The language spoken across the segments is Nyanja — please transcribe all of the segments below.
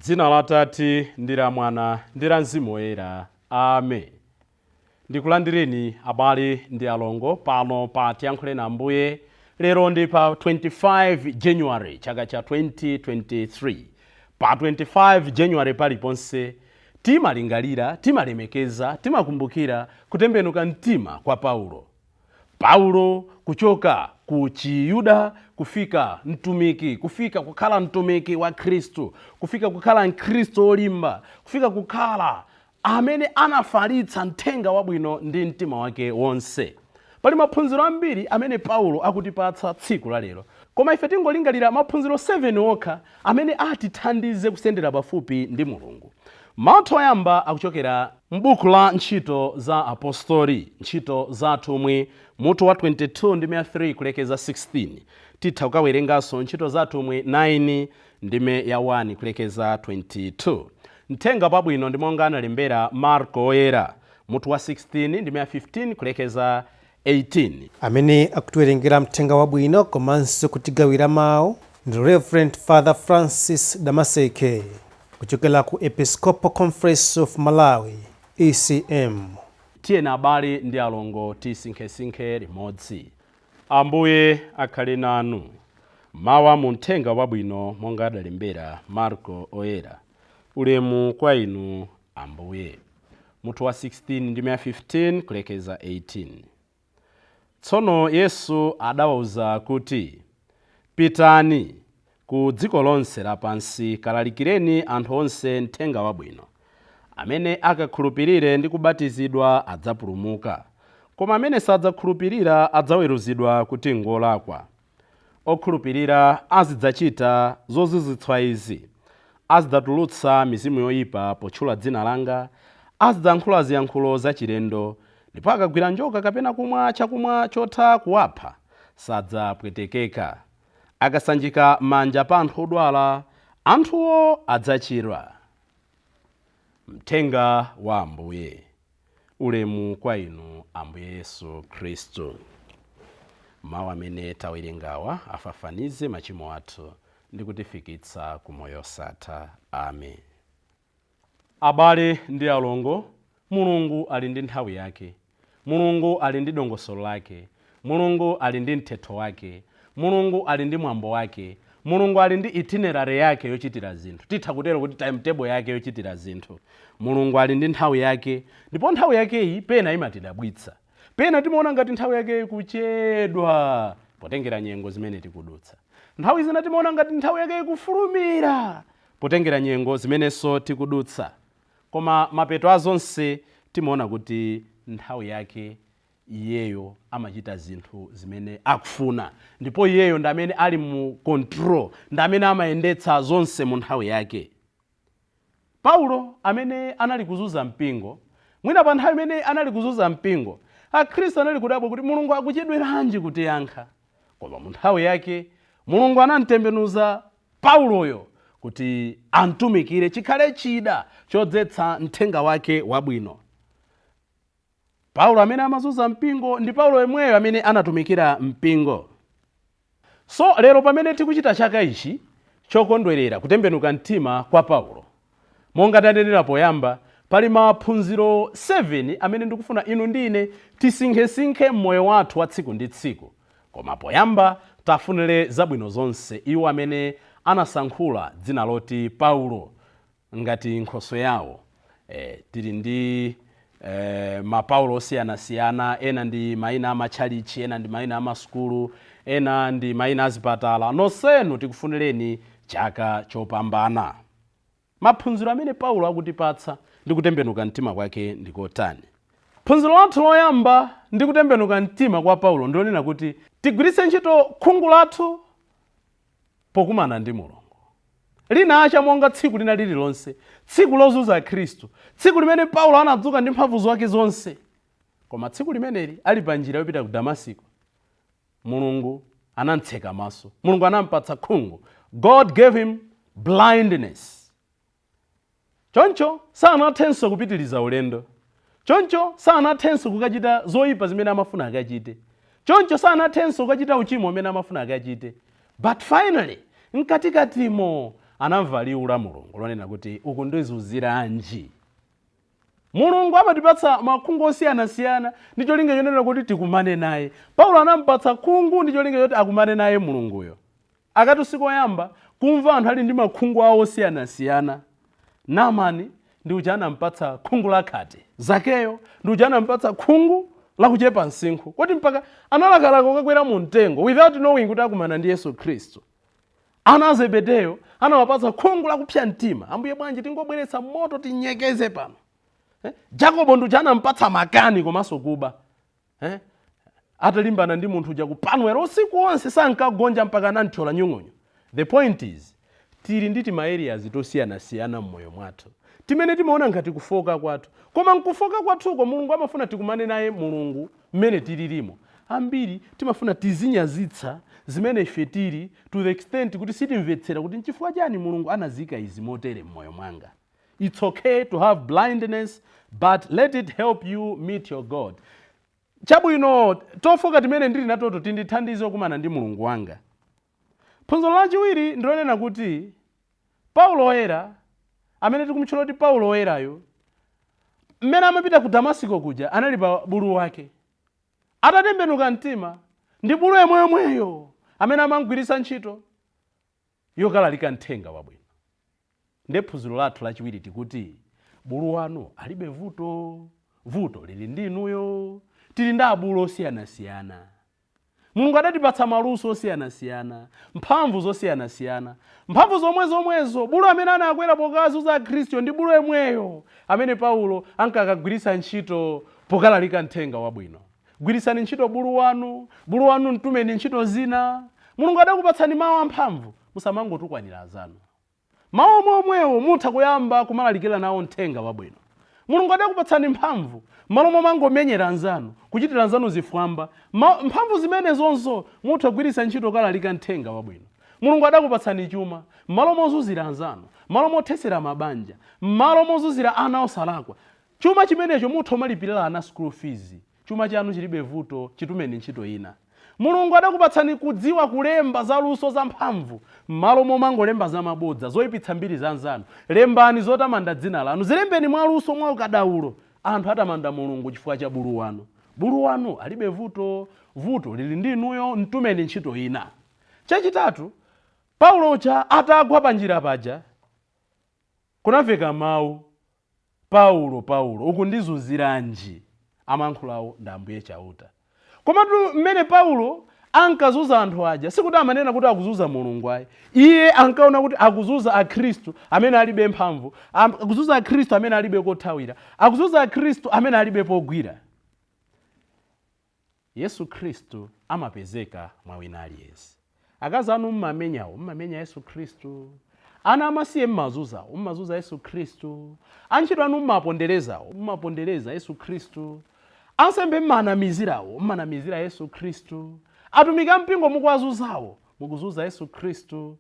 Dzina la Atate ndi la Mwana ndi la Mzimu Woyera. Amen. Ndikulandireni abale ndi alongo pano pa Tiyankhuleni Ambuye. Lero ndi pa 25 January chaka cha 2023. Pa 25 January paliponse timalingalira, timalemekeza, timakumbukira kutembenuka mtima kwa Paulo. Paulo kuchoka ku Chiyuda kufika mtumiki, kufika kukhala mtumiki wa Khristu, kufika kukhala Mkhristu wolimba, kufika kukhala amene anafalitsa mthenga wabwino ndi mtima wake wonse. Pali maphunziro ambiri amene Paulo akutipatsa tsiku la lero, koma ife tingolingalira maphunziro 7 okha amene atithandize kusendera pafupi ndi Mulungu. Mawu oyamba akuchokera m'buku la Ntchito za Apostoli, Ntchito za Atumwi, mutu wa 22 ndime ya 3 kulekeza 16. Titha kukawerenganso Ntchito za Atumwi 9 ndime ya 1 kulekeza 22. Mthenga wabwino ndi monga analembera Marko Woyera, mutu wa 16 ndime ya 15 kulekeza 18. Amene akutiwerengera mthenga wabwino komanso kutigawira mawu ndi Reverend Father Francis Damaseke kuchokera ku Episcopal Conference of Malawi, ECM. Tiyeni abale ndi alongo tisinkhesinkhe limodzi. Ambuye akhale nanu. Mawu mu mthenga wabwino monga adalembera Marko Oyera. Ulemu kwa inu Ambuye. Mutu wa 16 ndime ya 15 kulekeza 18. Tsono Yesu adawauza kuti, Pitani ku dziko lonse lapansi, kalalikireni anthu onse mthenga wabwino. Amene akakhulupirire ndi kubatizidwa adzapulumuka, koma amene sadzakhulupirira adzaweruzidwa kuti ngolakwa. Okhulupirira azidzachita zozizwitsa izi: azidzatulutsa mizimu yoyipa potchula dzina langa, azidzayankhula ziyankhulo zachilendo, ndipo akagwira njoka kapena kumwa chakumwa chotha kuwapha, sadzapwetekeka. Akasanjika manja pa anthu odwala, anthuwo adzachira. Mthenga wa Ambuye. Ulemu kwa inu Ambuye Yesu Khristu. Mawu amene tawerengawa afafanize machimo athu ndi kutifikitsa ku moyo osatha. Amen. Abale ndi alongo, Mulungu ali ndi nthawi yake. Mulungu ali ndi dongosolo lake. Mulungu ali ndi mthetho wake. Mulungu ali ndi mwambo wake. Mulungu ali ndi itinerary yake yochitira zinthu. Titha kutero kuti timetable yake yochitira zinthu. Mulungu ali ndi nthawi yake, ndipo nthawi yakeyi pena imatidabwitsa. Pena timaona ngati nthawi yake ikuchedwa potengera nyengo zimene tikudutsa. Nthawi zina timaona ngati nthawi yake ikufulumira potengera nyengo zimenenso tikudutsa. Koma mapeto a zonse timaona kuti nthawi yake iyeyo amachita zinthu zimene akufuna, ndipo iyeyo ndi amene ali mu control, ndi amene amayendetsa zonse mu nthawi yake. Paulo amene anali kuzunza mpingo, mwina pa nthawi imene anali kuzunza mpingo, Akhristu anali kudabwa kuti Mulungu akuchedweranji kutiyankha. Koma mu nthawi yake Mulungu anamtembenuza Pauloyo kuti amtumikire, chikhale chida chodzetsa mthenga wake wabwino. Paulo amene amazunza mpingo ndi Paulo yemweyo amene anatumikira mpingo. So lero pamene tikuchita chaka ichi chokondwerera kutembenuka mtima kwa Paulo, monga tanenera poyamba, pali maphunziro 7 amene ndikufuna inu ndi ine tisinkhesinkhe m'moyo wathu wa tsiku ndi tsiku. Koma poyamba tafunire zabwino zonse iwo amene anasankhula dzina loti Paulo ngati nkhoswe yawo. Tili ndi mapaulo osiyanasiyana, ena ndi mayina amatchalichi, ena ndi mayina amasukulu, ena ndi mayina azipatala. Nonsenu tikufunireni chaka chopambana. Maphunziro amene Paulo akutipatsa ndi kutembenuka mtima kwake ndikotani? Phunziro lathu loyamba ndi kutembenuka mtima kwa Paulo ndilonena kuti tigwiritse ntchito khungu lathu pokumana ndi Mulungu. Linacha monga tsiku lina lililonse, tsiku lozunza Khristu, tsiku limene Paulo anadzuka ndi mphamvu zake zonse. Koma tsiku limeneli ali pa njira yopita ku Damasiko, Mulungu anamtseka maso. Mulungu anampatsa khungu. God gave him blindness. Choncho sanathenso kupitiliza ulendo. Choncho sanathenso kukachita zoyipa zimene amafuna akachite. Choncho sanathenso kukachita uchimo umene amafuna akachite. But finally, mkatikatimo Anamva liwu la Mulungu lonena kuti, "Ukundizunziranji?" Mulungu amatipatsa makhungu osiyanasiyana ndi cholinga chonena kuti tikumane naye. Paulo anampatsa khungu ndi cholinga choti akumane naye Mulunguyo. Akati usiku oyamba kumva anthu ali ndi makhungu awo osiyanasiyana. Namani ndi uja anampatsa khungu lakhate, Zakeyo ndi uja anampatsa khungu lakuchepa msinkhu, koti mpaka analakalaka kukakwera mu mtengo without knowing kuti akumana ndi Yesu Khristu. Ana a Zebedeyo anawapatsa khungu lakupsa mtima, "Ambuye, bwanji tingobweretsa moto tinyekeze pano?" Eh? Jacobo ndi uja anampatsa makani komanso kuba, eh? Atalimbana ndi munthu uja kupanwera usiku wonse, sankagonja mpaka anamthyola nyung'unyu. The point is, tili ndi tima areas tosiyanasiyana m'moyo mwathu timene timaona ngati kufoka kwathu, koma nkufoka kwathuko Mulungu amafuna tikumane naye Mulungu mmene tililimo. Ambiri timafuna tizinyazitsa zimene ife tili to the extent kuti sitimvetsera kuti nchifukwa chani Mulungu anazika izi motere m'moyo mwanga. It's okay to have blindness, but let it help you meet your God. Chabwino, tofoka timene ndili natoto tindithandize kukumana ndi Mulungu wanga. Phunziro lachiwiri ndilonena kuti Paulo Woyera, amene tikumutchula kuti Paulo Woyerayo, mmene amapita ku Damasiko kuja anali pa bulu wake. Atatembenuka mtima, ndi bulu yemweyomweyo amene amamgwiritsa ntchito yokalalika mthenga wabwino. Nde phunziro lathu lachiwiri tikuti bulu wanu alibe vuto, vuto lili ndi inuyo. Tili ndi abulu osiyanasiyana. Mulungu adatipatsa maluso osiyanasiyana, mphamvu zosiyanasiyana. Mphamvu zomwe zomwezo bulu amene anakwera pokazuza Akhristu ndi bulu yemweyo amene Paulo ankakagwiritsa ntchito pokalalika mthenga wabwino. Gwiritsani ntchito bulu wanu. Bulu wanu mtumeni ntchito zina. Mulungu adakupatsani mawu amphamvu, musamangotukwanira azanu. Mawu omwe omwewo mutha kuyamba kumalalikira nawo mthenga wabwino. Mulungu adakupatsani mphamvu, malo momangomenyera anzanu, kuchitira anzanu zifwamba, mphamvu zimenezonso mutha kugwiritsa ntchito kalalika mthenga wabwino. Mulungu adakupatsani chuma, malo mozunzira anzanu, malo mothetsera mabanja, malo mozunzira ana osalakwa, chuma chimenecho mutha kumalipirira ana school fees. Chuma chanu chilibe vuto, chitumeni ntchito ina. Mulungu adakupatsani kudziwa kulemba zaluso zamphamvu, m'malo momangolemba zamabodza zoyipitsa mbiri za anzanu, lembani zotamanda dzina lanu. Zilembeni mwaluso, mwa ukadaulo. Anthu atamanda Mulungu chifukwa cha bulu wanu. Bulu wanu alibe vuto, vuto lili ndi inuyo. Mtumeni ntchito ina. Chachitatu, Paulo uja atagwa panjira paja, kunamveka mawu, "Paulo, Paulo, ukundizunziranji?" Amayankhulawo ndi Ambuye Chauta. Komatu mmene Paulo ankazunza anthu aja, sikuti amanena kuti akuzunza Mulungu ayi. Iye ankaona kuti akuzunza Akhristu amene alibe mphamvu, akuzunza Akhristu amene alibe kothawira, akuzunza Akhristu amene alibe pogwira. Yesu Khristu amapezeka mwa wina aliyense. Akazi anu mmamenyawo, mmamenya Yesu Khristu. Ana amasiye mmazunzawo, mmazunza Yesu Khristu. Antchito anu mmaponderezawo, mmapondereza Yesu Khristu. Ansembe mmanamizirawo, mmanamizira Yesu Khristu. Atumiki ampingo mukuwazunzawo, mukuzunza Yesu Khristu.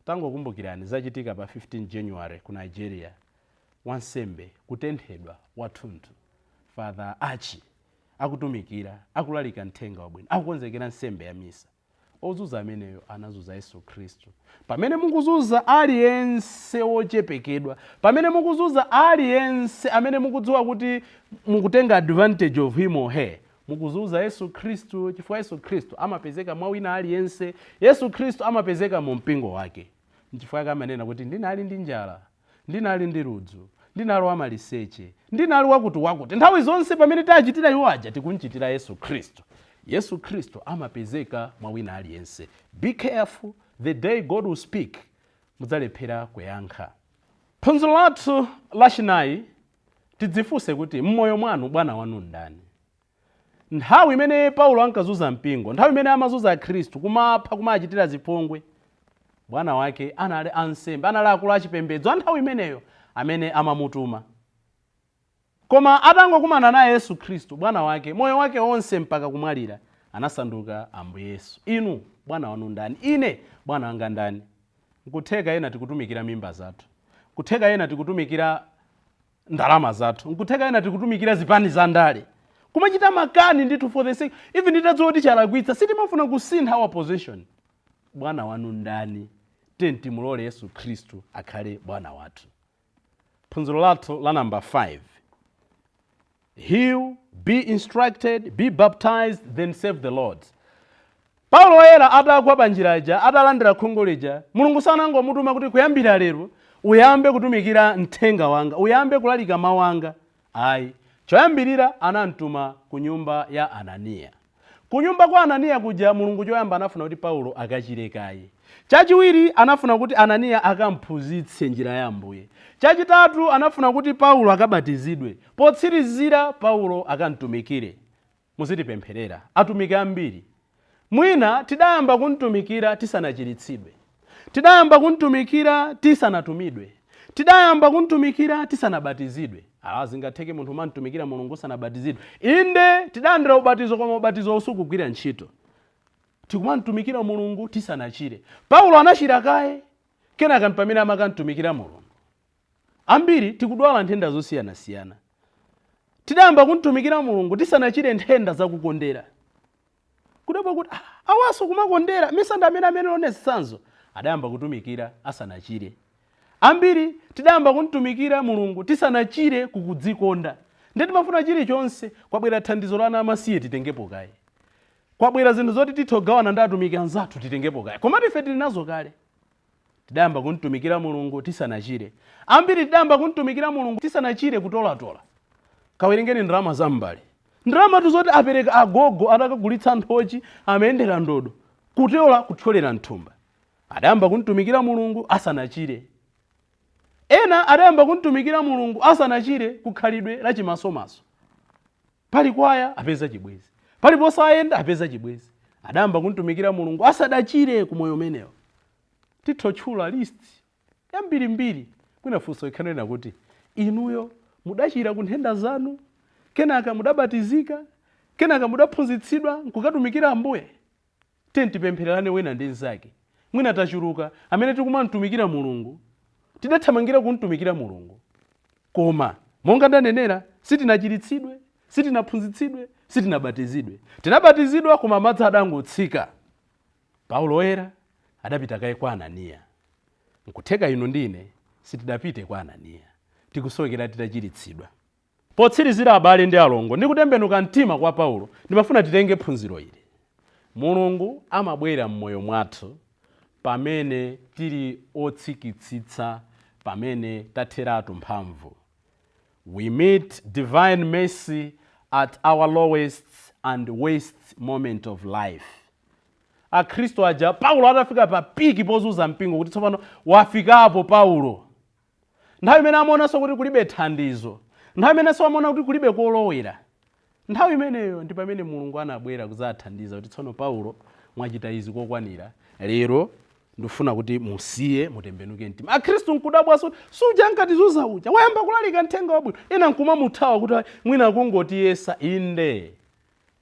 Tangokumbukirani zachitika pa 15 January ku Nigeria, wansembe kutenthedwa wathunthu, Father Achi, akutumikira, akulalika mthenga wabwino, akukonzekera nsembe ya misa. Ozunza ameneyo anazunza Yesu Khristu. Pamene mukuzunza aliyense wochepekedwa, pamene mukuzunza aliyense amene mukudziwa kuti mukutenga advantage of him or her, mukuzunza Yesu Khristu, chifukwa Yesu Khristu amapezeka mwa wina aliyense. Yesu Khristu amapezeka mu mpingo wake. Nchifukwa chake amanena kuti, "Ndinali ndi njala, ndinali ndi ludzu, ndinali wamaliseche, ndinali wakuti wakuti." Nthawi zonse pamene tachitira iwo aja, tikumchitira Yesu Khristu. Yesu Khristu amapezeka mwa wina aliyense. Be careful, the day God will speak, mudzalephera kuyankha. Phunziro lathu lachinayi, tidzifunse kuti m'moyo mwanu bwana wanu ndani? Nthawi imene Paulo ankazunza mpingo, nthawi imene amazunza Akhristu, kumapha, kumachitira zipongwe, bwana wake anali ansembe, anali akulu achipembedzo a nthawi imeneyo amene amamutuma. Koma atangokumana naye Yesu Khristu, bwana wake moyo wake wonse mpaka kumwalira anasanduka Ambuye Yesu. Inu bwana wanu ndani? Ine bwana wanga ndani? Nkutheka ena tikutumikira mimba zathu, nkutheka ena tikutumikira ndalama zathu, nkutheka ena tikutumikira zipani za ndale, kumachita makani ndithu for the sake, even titadziwa kuti chalakwitsa, sitimafuna kusintha our position. Bwana wanu ndani? Tiye timulole Yesu Khristu akhale bwana wathu. Phunziro lathu la namba 5: heal, be instructed, be baptized, then serve the Lord. Paulo Woyera atagwa panjiraja, atalandira khungu lija, Mulungu sanangomutuma kuti kuyambira lero uyambe kutumikira mthenga wanga, uyambe kulalika mawu anga, ayi. Choyambirira anamtuma ku nyumba ya Ananiya. Ku nyumba kwa Ananiya kuja, Mulungu choyamba anafuna kuti Paulo akachire kaye. Chachiwiri, anafuna kuti Ananiya akamphunzitse njira ya Ambuye. Chachitatu, anafuna kuti Paulo akabatizidwe. Potsirizira, Paulo akamtumikire. Muzitipempherera atumiki ambiri. Mwina tidayamba kumtumikira tisanachiritsidwe, tidayamba kumtumikira tisanatumidwe, tidayamba kumtumikira tisanabatizidwe. Ala, zingatheke munthu umamtumikira Mulungu usanabatizidwe? Inde, tidalandira ubatizo, koma ubatizo usukugwira ntchito. Tikumamtumikira Mulungu tisanachire. Paulo anachira kaye, kenaka pamene amakamtumikira Mulungu. Ambiri tikudwala nthenda zosiyanasiyana. Tidayamba kumtumikira Mulungu tisanachire nthenda zakukondera. Kudabwa kuti, ah, awaso kumakondera misanda amene one zitsanzo adayamba kutumikira asanachire. Ambiri tidayamba kumtumikira Mulungu tisanachire kukudzikonda. Ndiye timafuna chilichonse. Kwabwera thandizo la ana amasiye, titengepo kaye. Kwabwera zinthu zoti tithe kugawana ndi atumiki anzathu, titengepo kaye, komatu ife tili nazo kale. Tidayamba kumtumikira Mulungu tisanachire. Ambiri tidayamba kumtumikira Mulungu tisanachire kutolatola. Kawerengeni ndalama za mbale, ndalama tuzoti apereka agogo atakagulitsa nthochi, amayendera ndodo, kutola, kuthyolera mthumba. Adayamba kumtumikira Mulungu asanachire. Ena adayamba kumtumikira Mulungu asanachire kukhalidwe la chimasomaso. Pali kwaya, apeza chibwezi; pali posayenda, apeza chibwezi. Adayamba kumtumikira Mulungu asadachire kumoyo umenewo. Titotchula list yambirimbiri. Kwina funso ikhanena kuti inuyo mudachira ku nthenda zanu, kenaka mudabatizika, kenaka mudaphunzitsidwa nkukatumikira Ambuye? Tiye tipemphererane wina ndi mnzake. Mwina tachuluka amene tikumamtumikira Mulungu, tidathamangira kumtumikira Mulungu, koma monga ndanenera, sitinachiritsidwe, sitinaphunzitsidwe, sitinabatizidwe. Tinabatizidwa koma madzi adangotsika. Paulo Woyera adapita kaye kwa Ananiya. Nkutheka inu ndine sitidapite kwa Ananiya, tikusowekera titachiritsidwa. Potsirizira, abale ndi alongo, ndikutembenuka mtima kwa Paulo, ndimafuna titenge phunziro ili: Mulungu amabwera m'moyo mwathu pamene tili otsikitsitsa, pamene tatheratu mphamvu. We meet divine mercy at our lowest and worst moment of life. Akhristu aja, Paulo atafika pa peak pozunza mpingo, kuti tsopano wafikapo Paulo, nthawi imene amaonanso kuti kulibe thandizo, nthawi imenenso amaona kuti kulibe kolowera, nthawi imeneyo ndi pamene Mulungu anabwera kudzathandiza kuti tsono Paulo, mwachita izi kokwanira, lero ndifuna kuti musiye, mutembenuke mtima. Akhristu nkudabwanso, suja ankatizunza uja wayamba kulalika mthenga wabwino? Ena nkumamuthawa kuti mwina kungotiyesa. Inde,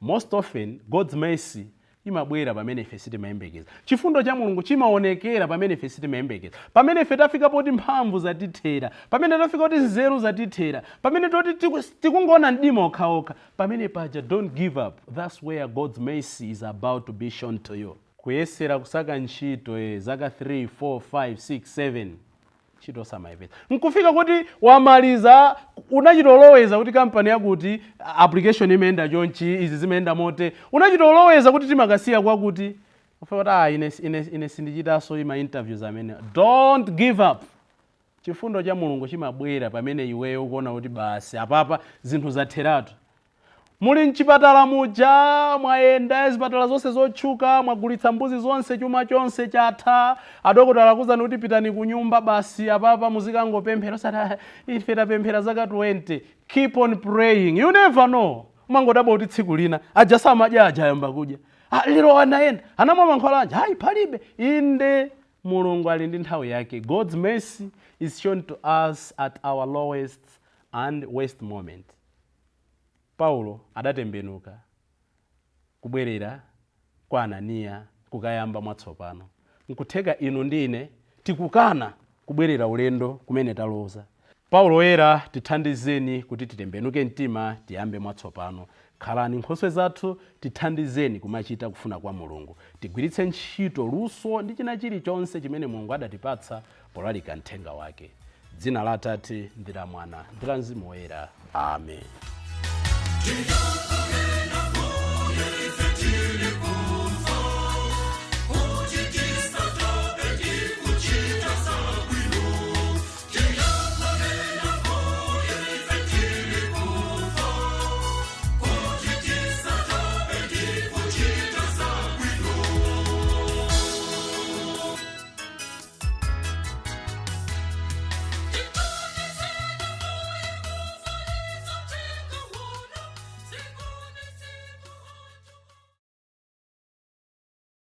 most often God's mercy imabwera pamene ife sitimayembekeza. Chifundo cha Mulungu chimaonekera pamene ife sitimayembekeza, pamene ife tafika poti mphamvu zatithera, pamene tafika poti nzeru zatithera, pamene toti tikungoona mdima okhaokha. Pamene paja, don't give up. That's where God's mercy is about to be shown to you. Kuyesera kusaka ntchito zaka 3, 4, 5, 6, 7, ntchito samayipeza. Nkufika kuti wamaliza, unachitoloweza kuti kampani yakuti application imayenda chonchi, izi zimayenda mote, unachitoloweza kuti timakasiya kwakuti, ufika kuti, ah, ine sindichitanso ima interviews amene. Don't give up. Chifundo cha Mulungu chimabwera pamene iweyo ukuona kuti basi, apapa zinthu zatheratu. Muli mchipatala muja, mwayenda zipatala zonse zotchuka, mwagulitsa mbuzi zonse, chuma chonse chatha, adokotala akuzani kuti pitani ku nyumba basi, apapa muzikangopemphera. Osati, "Ah, ife tapemphera zaka 20." Keep on praying. You never know. Umangodabwa kuti tsiku lina aja samadya aja ayamba kudya. Ah, lero anayenda, anamwa mankhwala anja? Hayi, palibe. Inde, Mulungu ali ndi nthawi yake. God's mercy is shown to us at our lowest and worst moment. Paulo adatembenuka kubwerera kwa Ananiya kukayamba mwatsopano. Nkutheka inu ndi ine tikukana kubwerera ulendo kumene taloza. Paulo Woyera, tithandizeni kuti titembenuke mtima, tiyambe mwatsopano. Khalani nkhoswe zathu, tithandizeni kumachita kufuna kwa Mulungu. Tigwiritse ntchito luso ndi china chilichonse chimene Mulungu adatipatsa polalika mthenga wake. Dzina la Atate ndi la Mwana ndi la Mzimu Woyera. Amen.